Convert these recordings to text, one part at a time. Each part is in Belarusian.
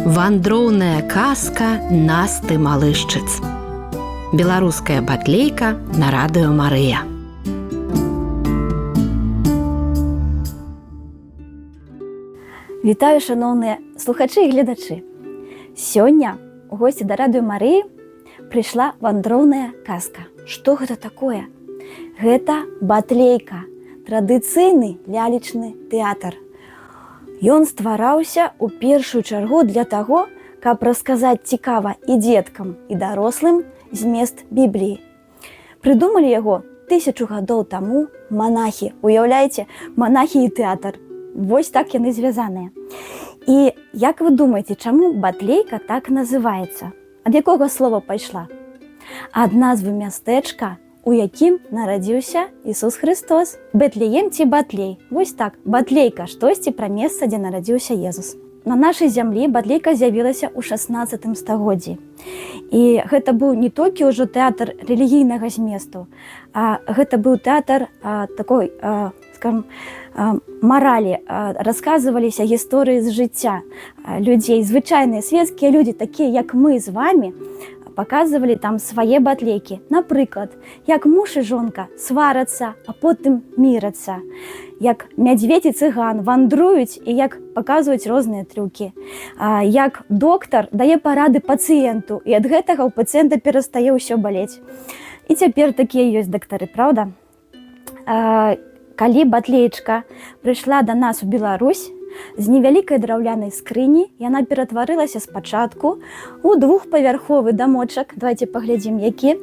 Вандроўная казка Насты Малышчыц. Беларуская батлейка на радыё Марыя. Вітаю, шаноўныя слухачы і гледачы. Сёння у госці да радыё Марыі прыйшла вандроўная казка. Што гэта такое? Гэта батлейка, традыцыйны лялечны тэатр. Ён ствараўся ў першую чаргу для таго, каб расказаць цікава і дзеткам, і дарослым змест Бібліі. Прыдумалі яго 1000 гадоў таму манахі. Уяўляеце, манахі і тэатр. Вось так яны звязаныя. І як вы думаеце, чаму батлейка так называецца? Ад якога слова пайшла? Ад назвы мястэчка, у якім нарадзіўся Ісус Христос. Бэтлеем ці Батлей. Вось так, батлейка, штосьці пра месца, дзе нарадзіўся Езус. На нашай зямлі батлейка з'явілася ў 16 стагоддзі. І гэта быў не толькі ўжо тэатр рэлігійнага зместу, а гэта быў тэатр такой, скажем, маралі. Расказваліся гісторыі з жыцця людзей. Звычайныя светскія людзі, такія як мы з вами, паказвалі там свае батлейкі. Напрыклад, як муж і жонка сварацца, а потым мірацца, як мядзведь і цыган вандруюць і як паказваюць розныя трюкі. Як доктар дае парады пацыенту, і ад гэтага ў пацыента перастае ўсё балець. І цяпер такія ёсць дактары, праўда? Калі батлеечка прыйшла да нас у Беларусь, з невялікай драўлянай скрыні яна ператварылася спачатку у двухпавярховы дамочак. Давайте паглядзім, які.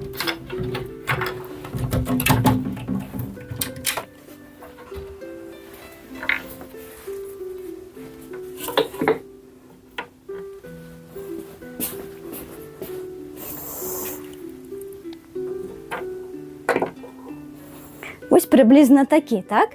Вось прыблізна такі, так?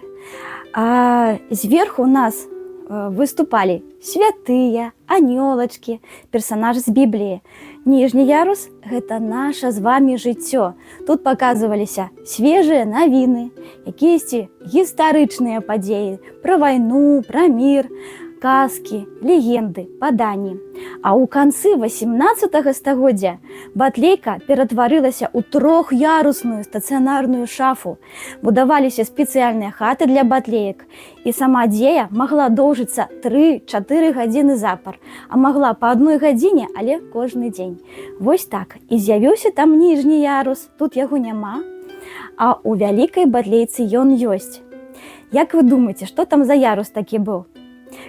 Зверху у нас выступалі святыя, анёлачкі, персанаж з Бібліі. Ніжні ярус гэта наша з вамі жыццё. Тут паказваліся свежыя навіны, якісьці гістарычныя падзеі пра вайну, пра мір, казкі, легенды, паданні. А ў канцы 18 стагоддзя батлейка ператварылася ў трох'ярусную стацыянарную шафу. Будаваліся спецыяльныя хаты для батлеек, і сама дзея магла доўжыцца 3-4 гадзіны запар, а магла па адной гадзіне, але кожны дзень. Вось так. І з'явіўся там ніжні ярус, тут яго няма, а ў вялікай батлейцы ён ёсць. Як вы думаеце, што там за ярус такі быў?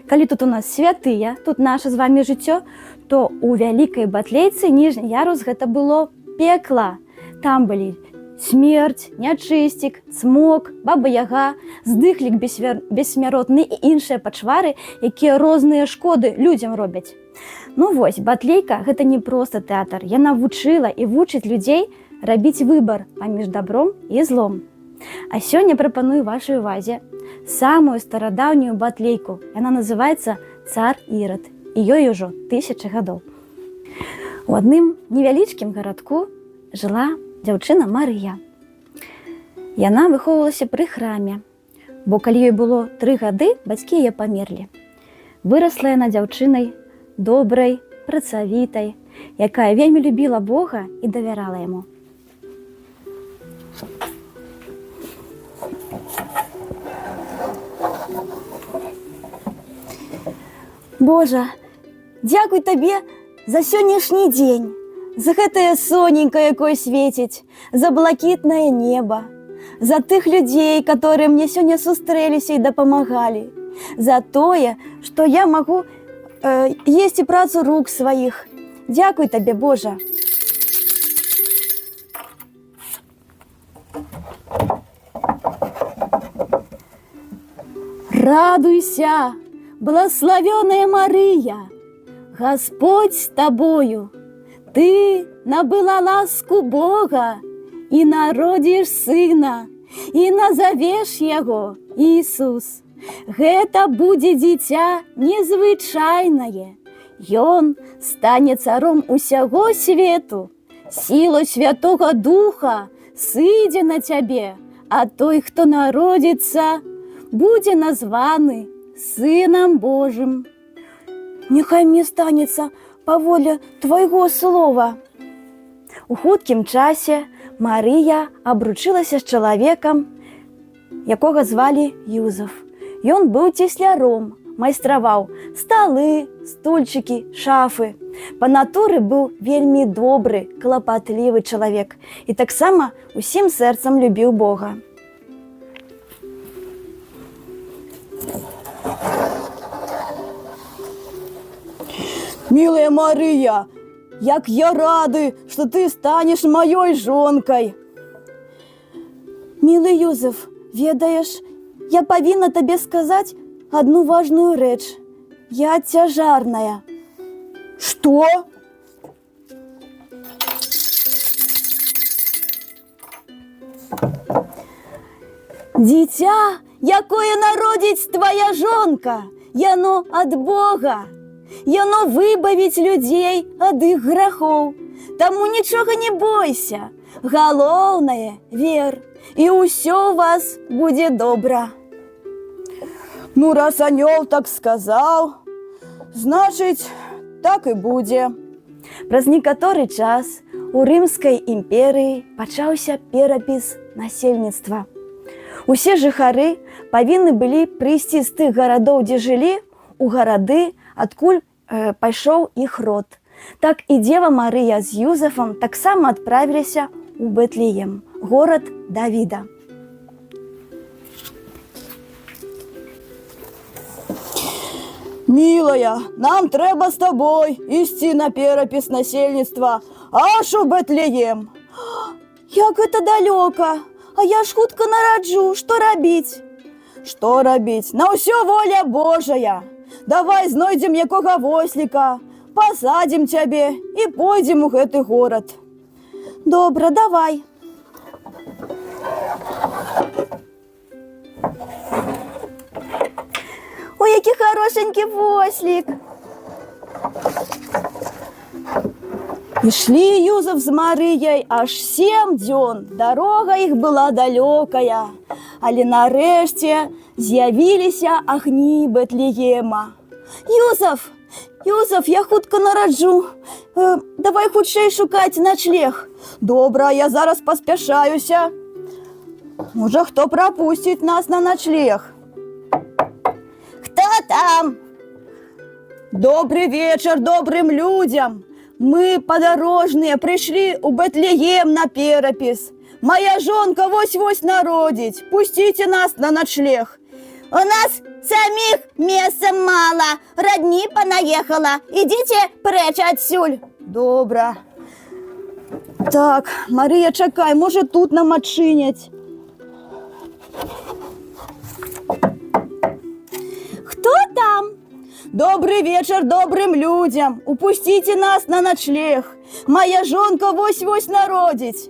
Калі тут у нас святыя, тут наша з вами жыццё, то у вялікай батлейцы ніжні ярус гэта было пекла. Там былі смерць, нячысцік, цмок, баба Яга, здыхлік бессмяротны і іншыя пачвары, якія розныя шкоды людзям робяць. Ну вось, батлейка гэта не проста тэатр. Яна вучыла і вучыць людзей рабіць выбар паміж дабром і злом. А сёння прапаную вашай увазе самую старадаўнюю батлейку. Яна называецца Цар Ірад. І ёй ужо 1000 гадоў. У адным невялічкім гарадку жыла дзяўчына Марыя. Яна выхоўвалася пры храме, бо калі ёй было 3 гады, бацькі яе памерлі. Вырасла яна дзяўчынай добрай, працавітай, якая вельмі любіла Бога і давярала яму. Божа, дзякуй табе за сённяшні дзень, за гэтае соненька, якое свеціць, за блакітнае неба, за тых людзей, которые мне сёння сустрэліся і дапамагалі, за тое, што я магу есці працу рук сваіх. Дзякуй табе, Божа. Радуйся, благословенная Мария, Господь с тобою. Ты набыла ласку Бога и народишь сына, и назовешь его Иисус. Гэта будзе дзіця незвычайнае. Ён стане царом усяго свету. Сіла Святого Духа сыдзе на цябе, а той, хто народзіцца, будзе названы Сынам Божым. Няхай мне станецца паводле твайго слова. У хуткім часе Марыя абручылася з чалавекам, якога звалі Юзаф. Ён быў цесляром, майстраваў сталы, стульчыкі, шафы. Па натуры быў вельмі добры, клапатлівы чалавек і таксама усім сэрцам любіў Бога. Милая Мария, як я рады, что ты станешь моей жонкой. Мілы Юзаф, ведаеш, я павінна табе сказаць адну важную рэч. Я цяжарная. Что? Дзіця, якое народзіць твая жонка, яно ад Бога. Яно выбавіць людзей ад іх грахоў. Таму нічога не бойся. Галоўнае, вер, і ўсё ў вас будзе добра. Ну, раз анёл так сказал, значит, так и будзе. Праз некаторы час у Рымскай імперыі пачаўся перапіс насельніцтва. Усе жыхары павінны былі прыйсці з тых гарадоў, дзе жылі, у гарады, адкуль пайшоў іх род. Так і Дзева Марыя з Юзафам таксама адправіліся ў Бэтлеем, горад Давіда. Милая, нам трэба з табой ісці на перапіс насельніцтва аж у Бэтлеем. Як гэта далёка, а я ж хутка нараджу, што рабіць? Што рабіць? На ўсё воля Божая. Давай знойдзем якога восліка, пасадзім цябе і пойдзем у гэты горад. Добра, давай. Ой, які харошанькі вослік. Ішлі Юзаф з Марыяй аж 7 дзён. Дарога іх была далёкая. Але нарэшце з'явіліся агні Бэтлеема. Юзаф, Юзаф, я хутка нараджу. Давай хутчэй шукаць начлег. Добра, я зараз паспяшаюся. Можа, хто прапусціць нас на начлег? Хто там? Добры вечар добрым людзям. Мы, падарожныя, прыйшлі ў Бэтлеем на перапіс. Мая жонка вось-вось народзіць. Пусціце нас на начлег. У нас саміх месца мала. Радні панаехала. Ідзіце прэч адсюль. Добра. Так, Марыя, чакай, можа, тут нам адчыняць. Хто там? Добры вечар добрым людзям. Упусціце нас на начлег. Мая жонка вось-вось народзіць.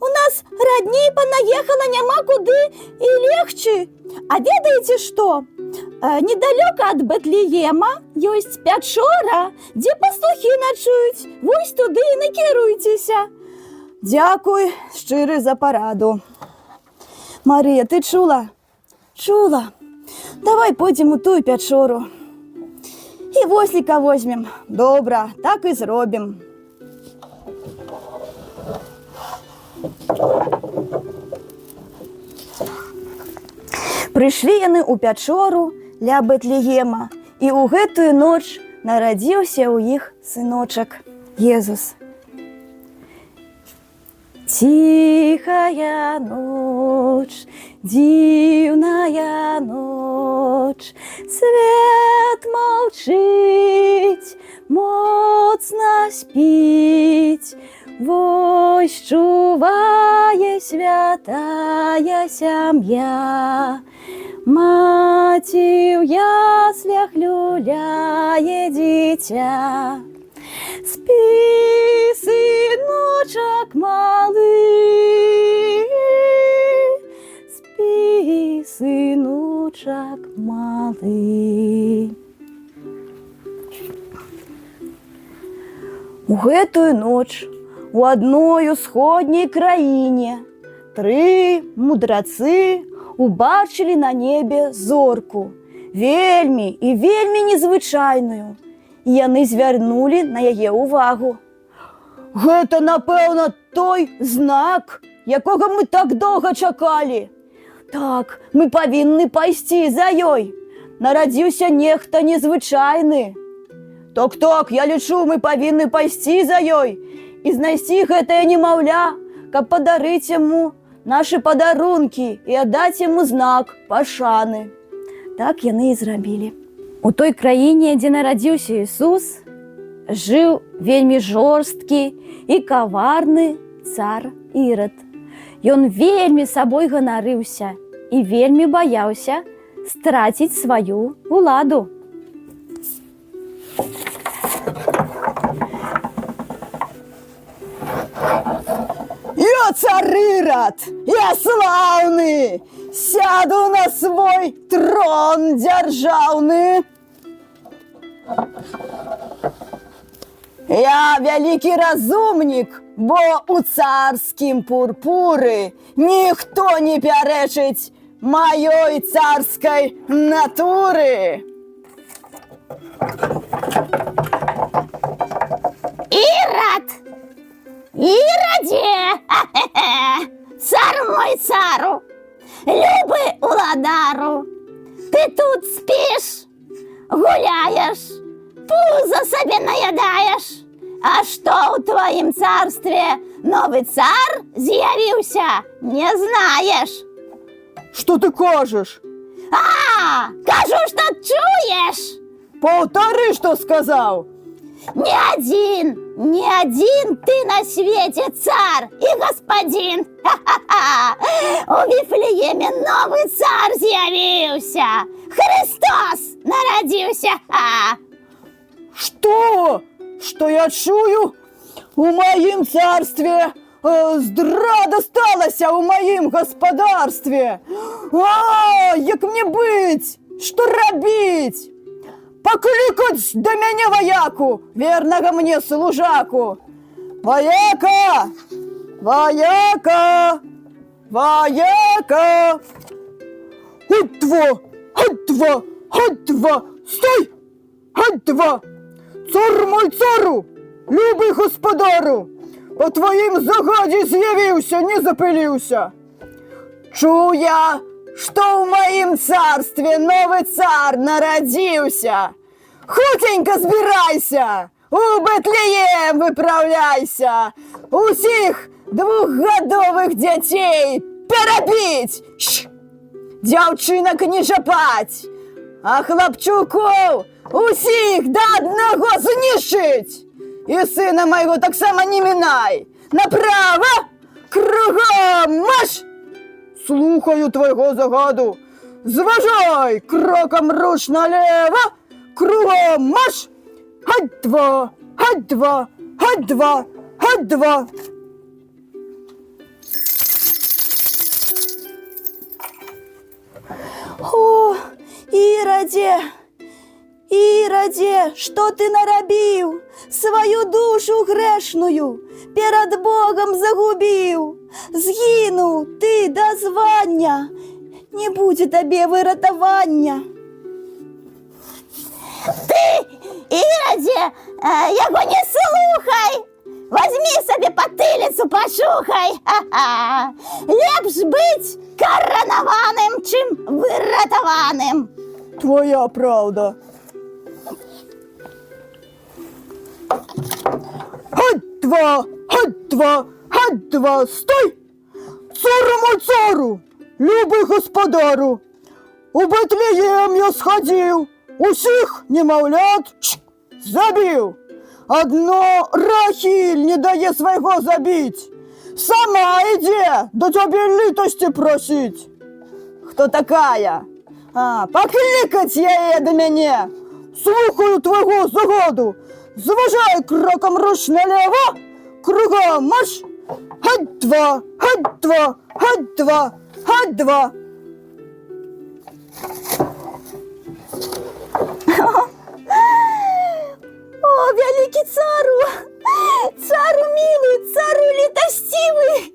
У нас радні панаехала, няма куды і легчы. А ведаеце што? Недалёка ад Бэтлеема ёсць пячора, дзе пастухі начуюць. Вось туды і накіруйцеся. Дзякуй шчыры за параду. Марыя, ты чула? Чула. Давай пойдзем у тую пячору. І восліка возьмем. Добра, так і зробім. Прыйшлі яны ў пячору ля Бэтлеема, і ў гэтую ноч нарадзіўся ў іх сыночак Езус. Ціхая ноч, дзіўная ноч, свет маўчыць, моцна спіць, вось чувае святая сям'я. Маці ў яслях люляе дзіця. Спі, сыночак малы, спі, сыночак малы. У гэтую ноч у адной усходняй краіне тры мудрацы убачылі на небе зорку, вельмі і вельмі незвычайную. Яны звярнулі на яе ўвагу. Гэта, напэўна, той знак, якога мы так доўга чакалі. Так, мы павінны пайсці за ёй. Нарадзіўся нехта незвычайны. Ток-ток, я лічу, мы павінны пайсці за ёй і знайсці гэтае немаўля, каб падарыць яму нашы падарункі і аддаць яму знак пашаны. Так яны і зрабілі. У той краіне, дзе нарадзіўся Ісус, жыў вельмі жорсткі і каварны цар Ірад. Ён вельмі сабой ганарыўся і вельмі баяўся страціць сваю уладу. Я цар Ірад, я слаўны, сяду на свой трон дзяржаўны. Я вялікі разумнік, бо у царскім пурпуры ніхто не пярэчыць маёй царскай натуры. Ирод! Іраде! Цар мой цару! Любы уладару! Ты тут спіш, гуляеш, пузо сабе наядаеш. А што ў тваім царстве новы цар з'явіўся, не знаеш. Што ты кажаш? А, кажу, што чуеш? Паўтары, што сказаў. Не один, не один ты на свете царь и господин. Ха-ха-ха! У Вифлееме новый царь з'явіўся. Христос народился. Ха! Што? Што я чую? У маім царстве здрада сталася ў маім гаспадарстве. А, як мне быць? Што рабіць? Паклікаць да мяне ваяку, вернага мне служаку. Ваяка! Ваяка! Ваяка! Хутва! Хутва! Хутва! Стой! Хутва! Цар мой цару, любий господару, по твоїм загаді з'явився, не запилився. Чуя, що в моїм царстві новий цар народився. Хутенько збирайся, у Бетлеєм виправляйся, усіх двухгадових дітей перебіть, Щ! Дівчинок не чапать, а хлопчуков усіх до одного знищить. І сина моєго так само не мінай. Направо, кругом марш! Слухаю твого загаду. Зважай, кроком руш налево, кругом марш! Гать два, гать два, гать два, гать два. О, Іраде, Іраде, што ты нарабіў? Сваю душу грэшную перад Богам загубіў. Згінуў ты да звання, не будзе табе выратавання. Ты, Іраде, яго не слухай. Возьми сабе патыліцу пачухай. Ха-ха. Лепш быць каранаваным, чым выратаваным. Твоя правда. Гать два, гать два, гать два, стой! Цару мой цару, любий господару, у Бетлеєм я сходив, усіх немовлят забив. Одно Рахіль не дає свого забить. Сама іде до тебе літості просить. Хто такая? А, покликать я її до мене. Слухаю твого загаду. Зважай кроком руш налево, кругом марш. Гать два, гать два, гать два, гать два. О, вялікі цару! Цару мілы, цару літасцівы,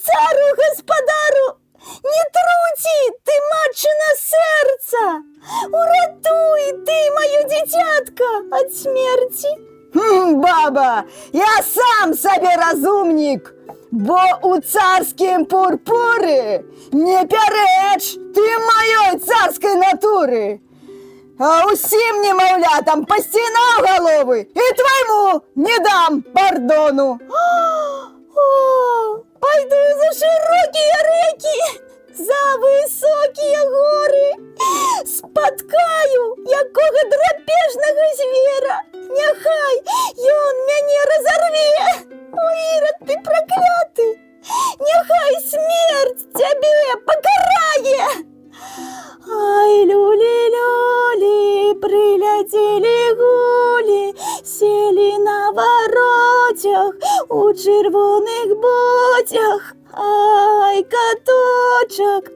цару гаспадару, не труці ты матчына сэрца! Уратуй Ратуй ты маё дзіцятка ад смерці. Баба, я сам сабе разумнік, бо у царскім пурпуры не пярэч ты маёй царскай натуры. А усім немаўлятам пасцінаў галовы і твайму не дам пардону. О, пайду за шырокія рэкі, за высокія горы, спаткаю якога драпежнага звера. Няхай ён мяне разарве. О, Ірад, ты пракляты! Няхай смерць цябе пакарае. Ай, люлі, люлі, прыляцелі гулі, селі на вароцях у чырвоных боцях. Ай, каточак,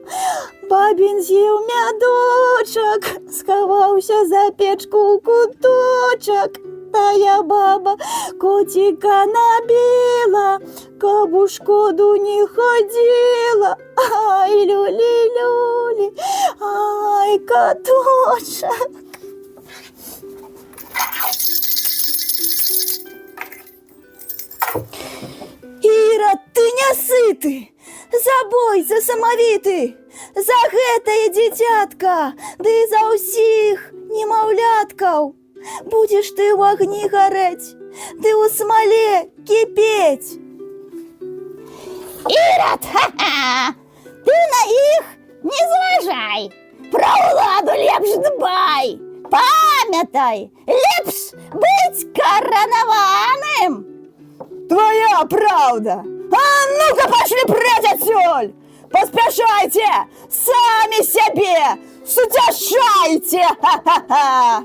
бабін з'еў мядочак, схаваўся за печку ў куточак. Тая баба коціка набіла, каб у шкоду не хадзіла. Ай, люлі, люлі, ай, каточак. Ірад, ты нясыты, забойца самавіты, за гэтае дзіцятка, ды і за ўсіх немаўляткаў. Будзеш ты ў агні гарэць, ды ў смале кіпець. Ірад, ха-ха! Ты на іх не зважай! Пра ўладу лепш дбай! Памятай, лепш быць каранаваным! Твоя правда! А ну-ка пошли прочь отсюль! Паспяшайце! Самі сябе! Суцяшайце! Ха-ха-ха!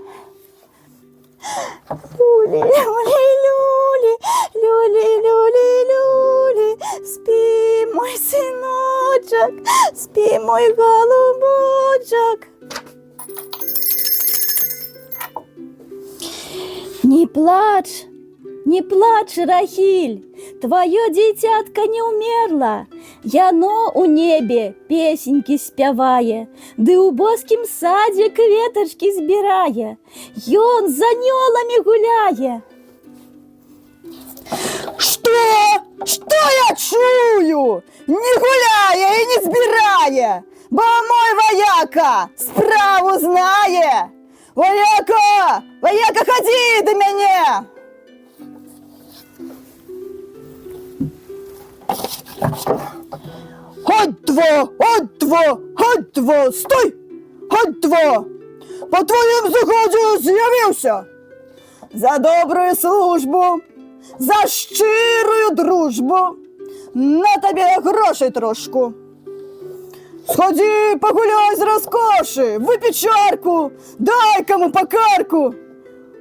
Люлі, люлі, люлі, люлі, люлі, люлі, спи, мой сыночек, спи, мой голубочек. Не плач, не плач, Рахіль, тваё дзіцятка не ўмерла. Яно ў небе песенькі спявае, ды ў боскім садзе кветачкі збірае. Ён з анёламі гуляе. Што? Што я чую? Не гуляе і не збірае, бо мой ваяка справу знае. Ваяка! Ваяка, хадзі да мяне! Хоть два, от два, хоть два, стой! Хоть два! Па тваім загадзе з'явіўся! За добрую службу, за шчырую дружбу. На табе грошай трошку. Сходи, погуляй з розкоші, випій чарку, дай кому по карку.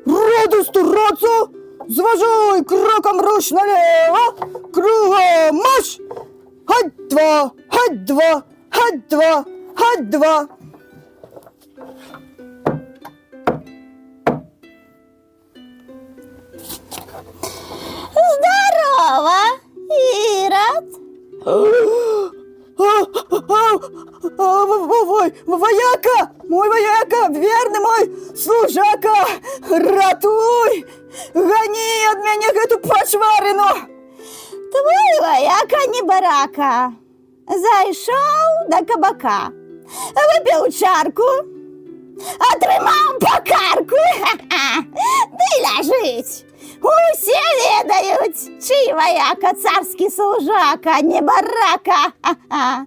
Раду стараться, зважай кроком руш налево, кругом марш. Хать два, хать два, хать два, хать два. Здорово, Ірод! Ой, вояка, мой вояка, верный мой служака, ратуй! Гони от мяне гэту пачварыну! Твой ваяка не барака. Зайшоў да кабака, выпіў чарку, атрымаў па карку, ды ляжыць. Усе ведаюць, чый ваяка царскі служака, не барака. А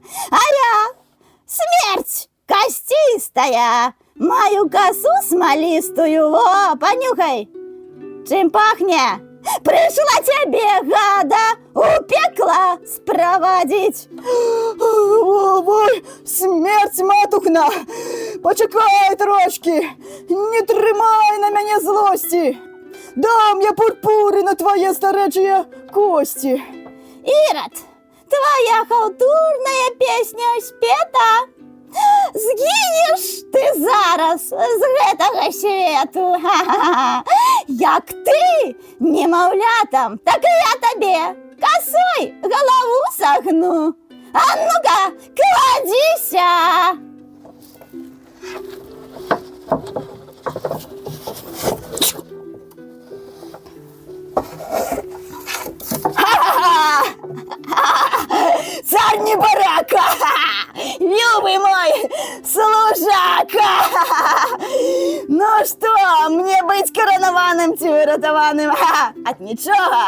я смерць касцістая, маю касу смалістую, во, панюхай, чым пахне? Прыйшла цябе, гада, у пекла справадзіць. Ой, смерць матухна! Пачакай трошкі, не трымай на мяне злосці. Дам я пурпуры на твае старэчыя косці. Ірод, твоя халтурная песня спета. Згінеш ты зараз з гэтага свету. Ха-ха-ха. Як ты немаўлятам, так і я табе касой галаву сагну. А ну-ка, кладзіся! Ну што, мне быць каранаваным ці выратаваным? Ха, ад нічога.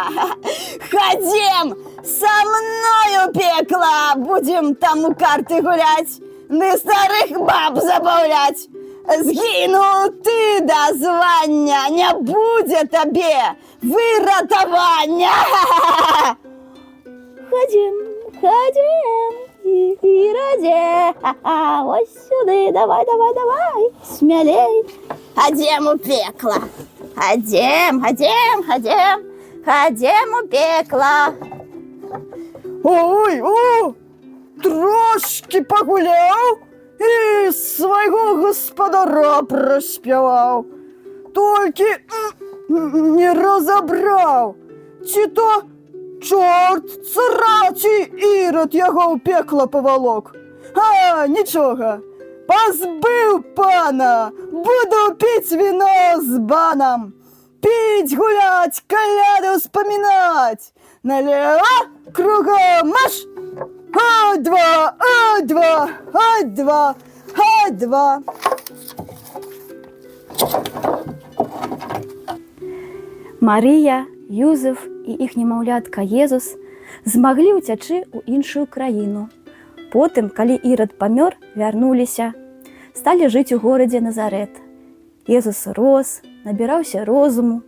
Хадзем са мною пекла, будзем там у карты гуляць, ды старых баб забаўляць. Згіну ты да звання, не будзе табе выратавання. Ха-ха-ха. Хадзем, хадзем, Ірадзе, ха-ха, ось сюды, давай, давай, давай, смялей. Хадзем у пекла. Хадзем, хадзем, хадзем, хадзем у пекла. Ой, о, трошкі пагуляў і свайго гаспадара праспяваў. Толькі не разабраў, ці то чорт цара, ці Ірад яго ў пекла павалок. А, нічога, пазбыў пана, буду піць віно з банам. Піць, гуляць, каляды ўспамінаць. Налево, кругом марш! А, два, а, два, а, два, а, два. Марыя, Юзеф і іх немаўлятка Езус змаглі ўцячы ў іншую краіну. Потым, калі Ірад памёр, вярнуліся, сталі жыць у горадзе Назарэт. Езус рос, набіраўся розуму,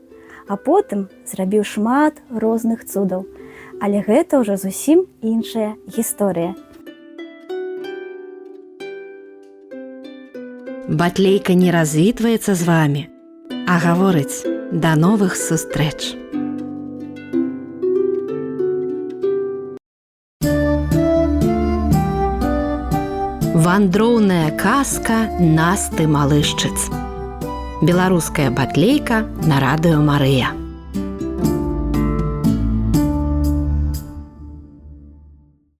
а потым зрабіў шмат розных цудаў. Але гэта ўжо зусім іншая гісторыя. Батлейка не развітваецца з вамі, а гаворыць: да новых сустрэч. Вандроўная казка Насты Малышчыц. Беларуская батлейка на радыё Марыя.